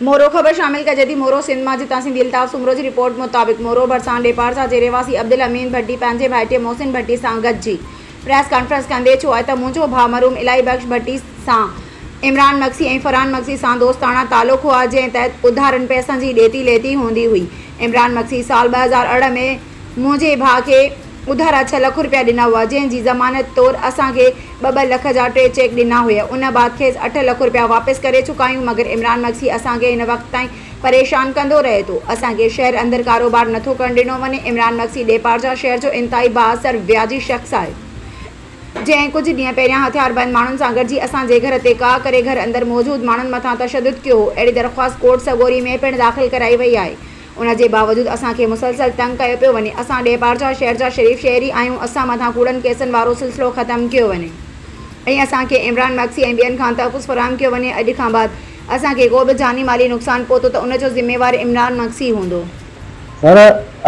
مورو، خبر شامل ڪجي ٿي مورو سنڌ مان جتان سنڌي الطاف سومرو جي رپورٽ مطابق مورو ڀرسان ڏيپارسا جي رهواسي عبدالحميد ڀٽي پنهنجي ڀائٽي محسن ڀٽي سان گڏجي پريس ڪانفرنس ڪندي چيو آهي ته منهنجو ڀاء مرحوم الاهي بخش ڀٽي سان عمران مگسي ۽ فرحان مگسي سان دوستاڻا تعلق هئا جنهن تحت اڌارن پئسن جي ڏيتي ليتي هوندي هئي عمران مگسي سال 2018 ۾ منهنجي ڀاء کي اڌارا ڇهه لک رپيا ڏنا هئا، جنهن جي ضمانت طور اسان کي ٻه ٻه لک جا ٽي چيڪ ڏنا هيا، ان بعد کيس اٺ لک رپيا واپس ڪري چڪا آهيون، مگر عمران مگسي اسان کي هن وقت تائين پريشان ڪندو رهي ٿو، اسان کي شهر اندر ڪاروبار نٿو ڪرڻ ڏنو وڃي، عمران مگسي ڏيپارجا شهر جو انتهائي بااثر وياجي شخص آهي، جنهن ڪجهه ڏينهن پهريان هٿياربند ماڻهن سان گڏجي اسان جي گهر تي ڪاهه ڪري گهر اندر موجود ماڻهن مٿان تشدد ڪيو هو، اهڙي درخواست ڪورٽ سڳوري ۾ پڻ داخل ڪرائي وئي آهي. ان جي باوجود اسان کي مسلسل تنگ ڪيو پيو وڃي، اسان ڏيپارجا شهر جا شريف شهري آهيون، اسان مٿان ڪوڙن ڪيسن وارو سلسلو ختم ڪيو وڃي ۽ اسان کي عمران مگسي ۽ ٻين کان تحفظ فراهم ڪيو وڃي، اڄ کان بعد اسان کي ڪو به جاني مالي نقصان پهتو ته ان جو ذميوار عمران مگسي هوندو. سر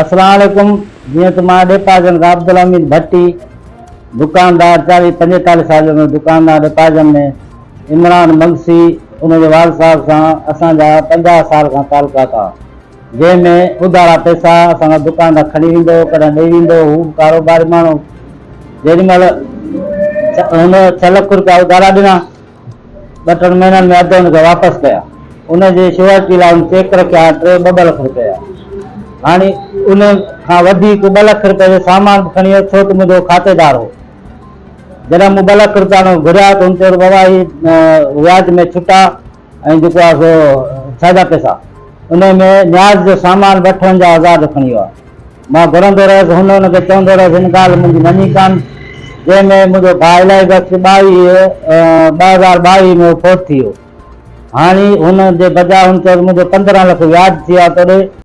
اسلام عليڪم جيئن ته مان ڏيپارجن کان عبدالحميد ڀٽي دڪاندار چاليهه پنجيتاليهه سال جو منهنجو دڪان آهي ڏيپارجن ۾ عمران مگسي ان جي والد صاحب سان اسان جا 50 سال کان تعلقات آ جنهن ۾ اڌارا پئسا اسان کان دڪان تان کڻي ويندو هو ڪڏهن ڏئي ويندو هو هو به ڪاروباري ماڻهو جيڏي مهل هن ڇهه لک روپيا اڌارا ڏنا ٻه ٽن مهينن ۾ اڌ هن کي واپس ڪيا ان جي شوئرٽي لاء هن چيڪ رکيا ٽي ٻه ٻه لک روپيا هاڻي ان کان وڌيڪ ٻه لک روپيا جو سامان به کڻي ويو ڇو ته منهنجو کاتيدار هو جڏهن مون ٻه لک رپيا هن کان گهريا ته هن چيو ته بابا هي وياج ۾ ڇٽا ۽ جيڪو آهي سو ڇا جا پئسا. انهي ۾ نياز جو سامان به 58 هزار جو کڻي ويو آهي. مان گهرندو رهيس، هن ان کي چوندو رهيس، هن ڳالهه منهنجي مڃي ڪانه، جنهن ۾ منهنجو ڀاء الاهي بخش ٻاويهه 2022 ۾ هو فوت ٿي ويو. هاڻي هن جي بجاء هن چيو ته منهنجو 15 لک وياج ٿي ويو آهي توڏي.